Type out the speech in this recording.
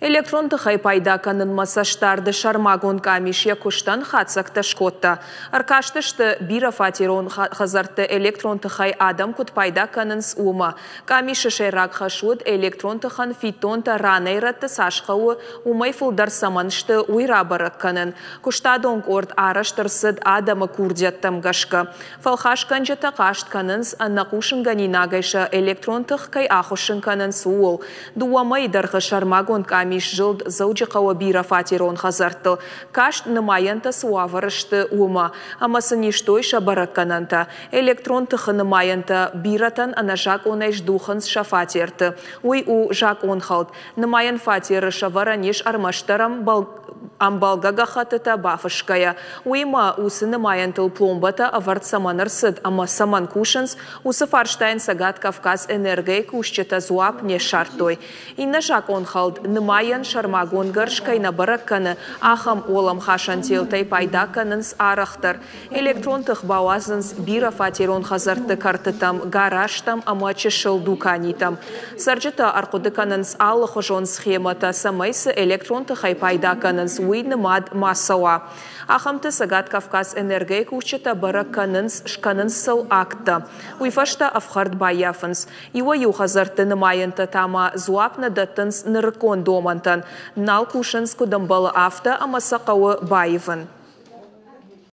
Электрон тыхӕй пайда кӕнынмӕ цӕстдарды сӕрмагонд къамис йӕ куыстӕн хатдзӕгтӕ скодта. Ӕркастысты, бирӕфатерон хӕдзӕртты электрон тыхӕй адӕм куыд пайда кӕнынц, уымӕ. Къамисы сӕйраг хӕс уыд, электрон тыхӕн фиддонтӕ ранӕй-рӕтты цас хъӕуы, уымӕй фылдӕр цӕмӕн сты, уый рабӕрӕг кӕнын. Куыстадон къорд арӕзт ӕрцыд адӕмы курдиӕттӕм гӕсгӕ. Фӕлхасгӕнджытӕ хъаст кӕнынц, ӕнӕхъусынгӕнинагӕй сӕ электрон тых кӕй ахуыссын кӕнынц, ууыл. Дыууӕ мӕйы дӕргъы сӕрмагонд къамис зылд Дзӕуджыхъӕуы бирӕфатерон хӕдзӕрттыл, каст нымайӕнтӕ цы уавӕры сты, уымӕ. Ӕмӕ сын истой сӕ бӕрӕггӕнӕнтӕ. Электрон тыхы нымайӕнтӕ бирӕтӕн ӕнӕзакъонӕй здухынц сӕ фатерты. Уый у закъонхӕлд. Нымайӕн фатеры сӕвӕрӕн ис ӕрмӕстдӕр ӕмбӕлгӕ гӕххӕттытӕ бафысгӕйӕ. Уыимӕ, уыцы нымайӕнтыл пломбӕтӕ ӕвӕрд цӕмӕн ӕрцыд ӕмӕ цӕмӕн кусынц, уыцы фарстайӕн Цӕгат Кавказ энергойы кусджытӕ дзуапп не ссардтой. Иннӕ закъонхӕлд, нымайӕн сӕрмагонд гӕрз кӕй нӕ бӕрӕг кӕны, ахӕм уӕлӕмхасӕн телтӕй пайда кӕнынц арӕхдӕр. Электрон тых бауадзынц бирӕфатерон хӕдзӕртты кӕртытӕм, гаражтӕм ӕмӕ чысыл дуканитӕм. Цӕрджытӕ ӕрхъуыды кӕнынц алыхуызон схемӕтӕ, цӕмӕй цы электрон тыхӕй пайда кӕнынц, уый нымад ма цӕуа. Ахӕмты Цӕгат Кавказ энергойы кусджытӕ бӕрӕг кӕнынц, скӕнынц сыл акттӕ. Уый фӕстӕ ӕфхӕрд баййафынц. Иуӕй-иу хӕдзӕртты нымайӕнтӕ та ма дзуапп нӕ дӕттынц нырыккон домӕнтӕн. Нал кусынц, куыд ӕмбӕлы, афтӕ ӕмӕ сӕ хъӕуы баивын.